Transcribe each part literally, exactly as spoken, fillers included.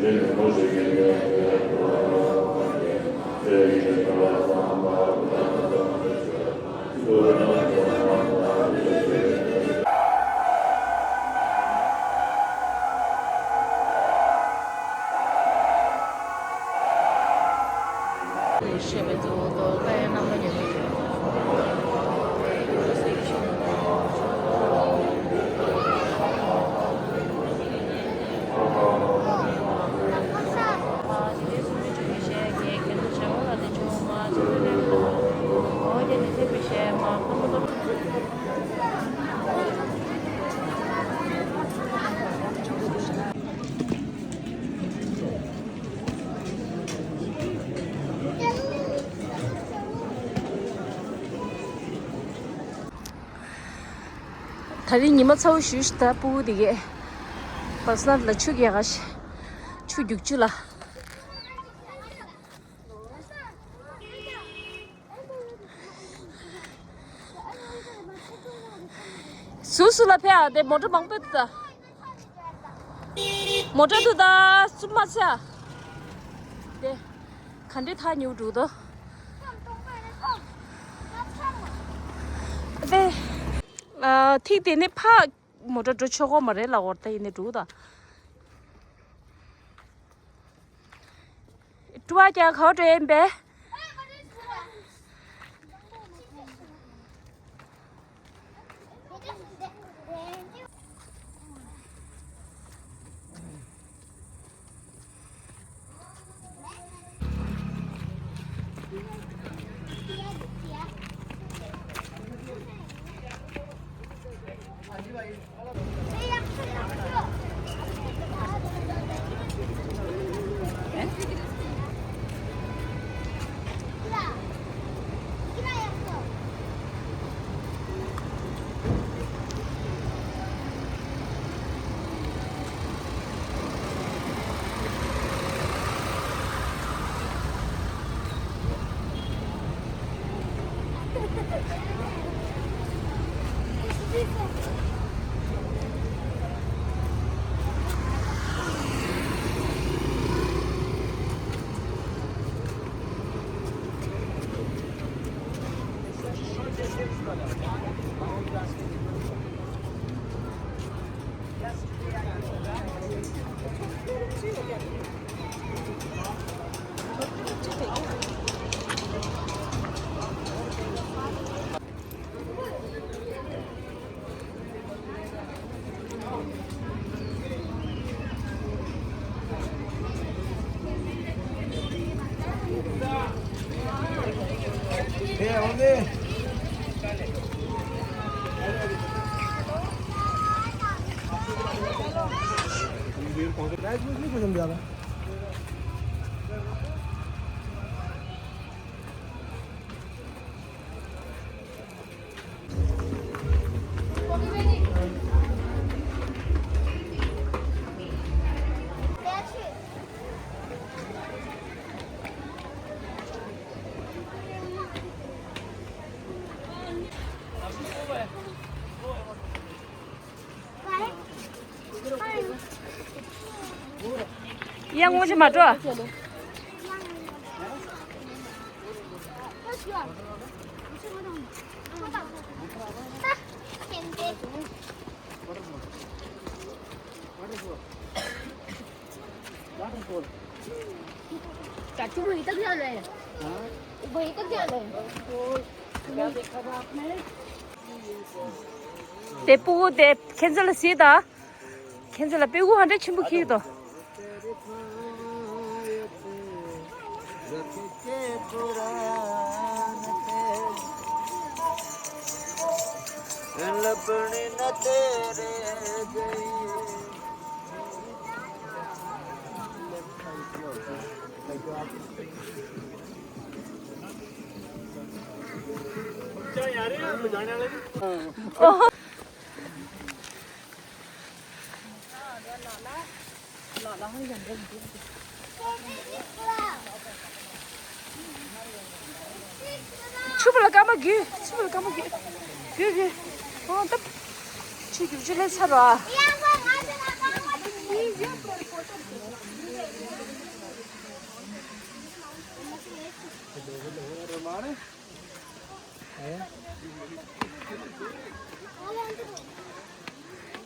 ད་རིང་ཉི་མ་ཚ་བོ་ཞུ་ཞིག་ད་སྤུ་གུ་དེ་གས་བབས་སྣ་ལ་ཆུ་རྒྱག་ག་ཞིག་ཆུ་རྒྱུག་ཆུ་ལ། སུ་སུ་ལ་ཕེ་ཨ་དེ་མོ་ཊ་མང་པོ་འདུག་ད། མོ་ཊ་འདུག་ད་སུ་མ་ཚེ་ཨ། དེ་ག་འདྲེ་ཐག་ཉེ་བོ་འདུག་དོ། དེ་ཨ་ཐིག་དེ་ནི་ཕ་མོ་ཊ་འགྲོ་ཆོག་གོ་མ་རེད་ལ་འོར་ད་ཡིན་ནི་འདུག་ད། ཀྲུ་བ་ཀྱང་ག་བ་འགྲོ་ཡིན་པས། ཡང་ངོ་ཅི་མ་འགྲོ། चाचू वहीं तक जा रहे हैं। हाँ? वहीं तक जा रहे हैं। དེ་སྤུ་གུ་དེ་ཁྱེད་ཚོ་ལ་གཟིགས་དང་། ཁྱེད་ཚོ་ལ་སྤུ་གུ་ཧ་འདྲ་ཆེན་པོ་ཁྱེར་འདུག་ཨོ། ཆུ་བུ་ལ་སྐར་མ་རྒྱུ། ཆུ་བུ་ལ་སྐར་མ་རྒྱུ། རྒྱུ་རྒྱུ། ཨོ་ད། ཆུ་རྒྱུག་ཆུ་ལས་ཚར་བ།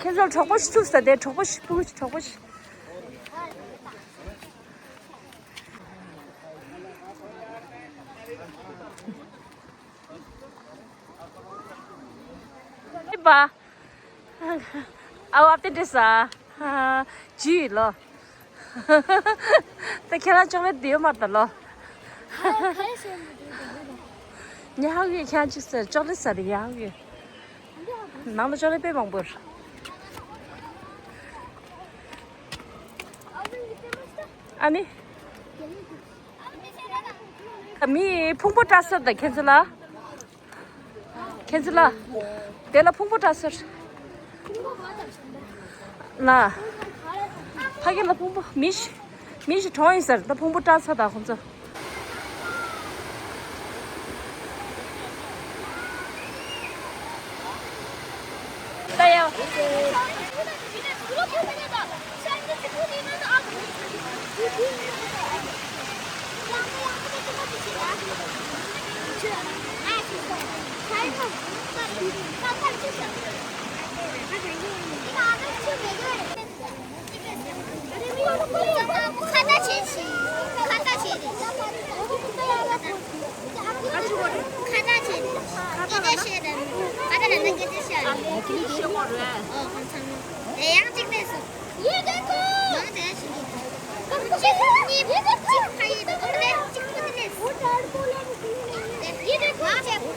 ཁྱེད་ཚོར་གྲོགས་པོ་ཞིག་ཚུགས་ས་དེ་གྲོགས་པོ་ཞིག་ཕྲུ་གུ་ཞིག་གྲོགས་པོ་ཞིག་པ། ཨའོ་ཨ་ཏི་འདྲེ་ས། ཇུས་ལོ། ད་ཁྱེད་རང་ཅོག་ལེ་ཊི་དེ་ཡོད་མ་རེད་ད་ལོ། ཉ་ཧག་ཡོད་ཁྱེད་རང་ཅིག་ཟེར་ཅོག་ལེ་ཊི་ཟ་རེད་ཉ་ཧག་ཡོད། ནང་ལ་ཅོག་ལེ་ཊི་དཔེ་མང་པོ་རེད། ཨ་ནི། མི་ཕུང་པོ་བཀྲ་ཤིས་དང་ཁྱེད་ཚོ་ལ། ཁྱེད་ཚོ་ལ། དེ་ལ་ཕུང་པོ་བཀྲ་ཤིས། ལ། ཕ་གི་ལ་ཕུང་པོ་མི་ཞིག་མི་ཞིག་གྲོངས་ཡིན་ཟེར་ད་ཕུང་པོ་བཀྲ་ཤིས་དང་ཁོང་ཚོ། ད་ཡ། ཁ་བརྡ་བྱེད་ཤིག་ཁ་བརྡ་བྱེད་དེ། ཁ་བརྡ་བྱེད་དེ། སྐད་ཆ་བཤད་དང་། ཁ་བརྡ་ལབ་ན་སྐད་ཆ་བཤད་རེད། ཨོ་ཁོང་ཚང་མ། དེ་ཡང་གཅིག་ལས་སོ། ཡེ་གེ་ཀོ། མང་དེ་ཞིག་འདུག་གཅིག་གཉིས་གཅིག་ཕ་ཡི་དང་ཁ་བརྡ་གཅིག་པོ་དེ་ལས་སོ། ཡེ་གེ་ཀོ་བྱས་པོ།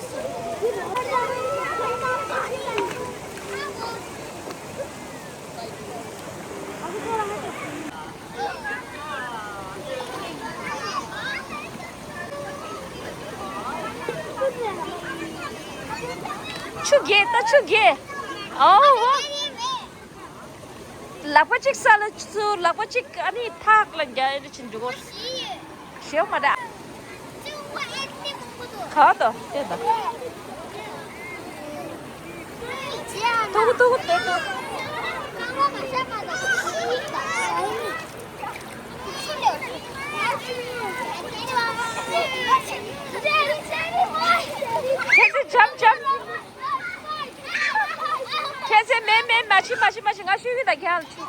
ཆུ་རྒྱས་ད་ཆུ་རྒྱས། ཨོ་ཝོ། ལག་པ་གཅིག་ས་ལ་ཚུར་ལག་པ་གཅིག་ཨ་ནི་ཐག་ལ་རྒྱག་ཨེ་ཕྱིན་འགྲོ་གོ། ཞེའུ་མ་འདྲ། ག་དོ་དེ་དོ། ཏུ་ཏུ་དེ་དོ། ཁྱེད་ཚོ་འཇམ་འཇམ། ཁྱེད་ཚོ་མེད་མེད་མ་ཤི་མ་ཤི་མ་ཤི་ང་ཤུ་གི་ད་རྒྱལ་ཆུ།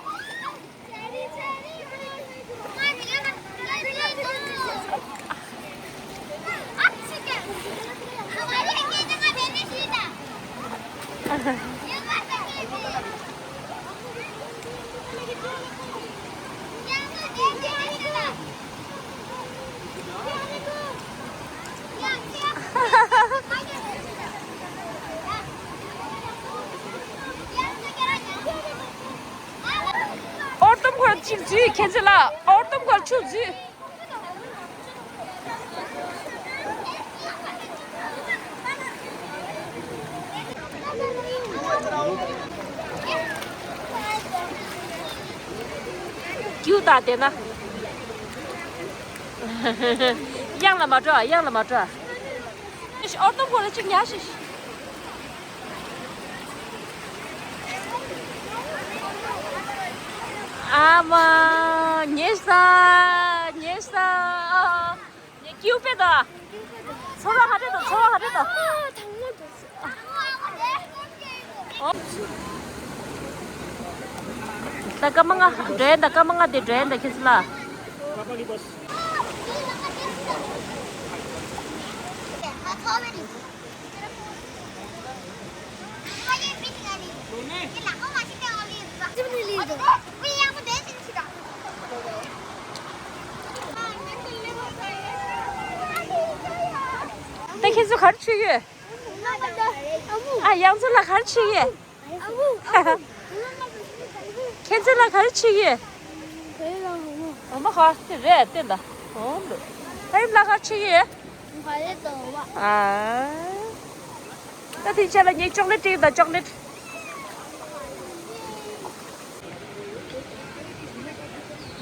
ཨོར་ཏོམ་ཁོ་ལ་ཆུ་འཛུལ། ཁྱེད་ཚོ་ལ་ཨོར་ཏོམ་ཁོ་ལ་ཆུ་འཛུལ། ཀྱུ་ད་དེ་ན། གཡང་ལ་མ་འགྲོ། གཡང་ལ་མ་འགྲོ། ཨོར་ཏོམ་ཁོ་ལ་ཆུ་ཉར་ཤིག་ཨ་མ། ཉེ་ས། ཉེ་ས། ཉེ་ཀིའུ་པེ་ད། ཚོར་བ་ཧ་རེ་ད། ཚོར་བ་ཧ་རེ་ད། ད་སྐར་མ་ལྔ་འགྲོ་ཡ་ད། སྐར་མ་ལྔ་དེ་འགྲོ་ཡ་ད་ཁྱེད་ཚོ་ལ། ད་ཁྱེད་ཚོ་ག་རེ་བྱེད་ཡོད། ཨ། ཡང་ཚོ་ལ་ག་རེ་བྱེད་ཡོད། ཁྱེད་ཚོ་ལ་ག་རེ་བྱེད་ཡོད། འོ་མ་ཧ་དེ་རེད་དེ་ད། འོ་འདུག་ད་ཡིམ་ལ་ག་རེ་བྱེད་ཡོད། ཨ། ད་དེ་ཆ་ལ་ངས་ཅོག་ལེ་ཊི་སྤྲད་ད། ཅོག་ལེ་ཊི།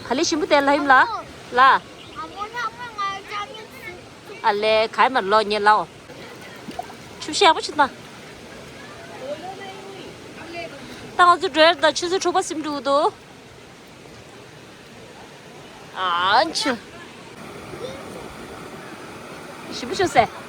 ཧ་ལས་ཞིམ་པོ་དེ་ལ་ཡིན་ལ། ལ། ཨ་ལས་ག་ཡིན་མ་ལོ་ཉེ་ལའོ། ཆུ་ཤེག་པོ་ཆུ་ན། ད་ང་ཚོ་འགྲོ་ཡར་ད་ཆུ་ཚོད་དྲུག་པ་ཟིན་འགྲོ་གི་འདུག་ཨ་ཆུ། ཞིམ་པོ་བྱུང་ཟེར།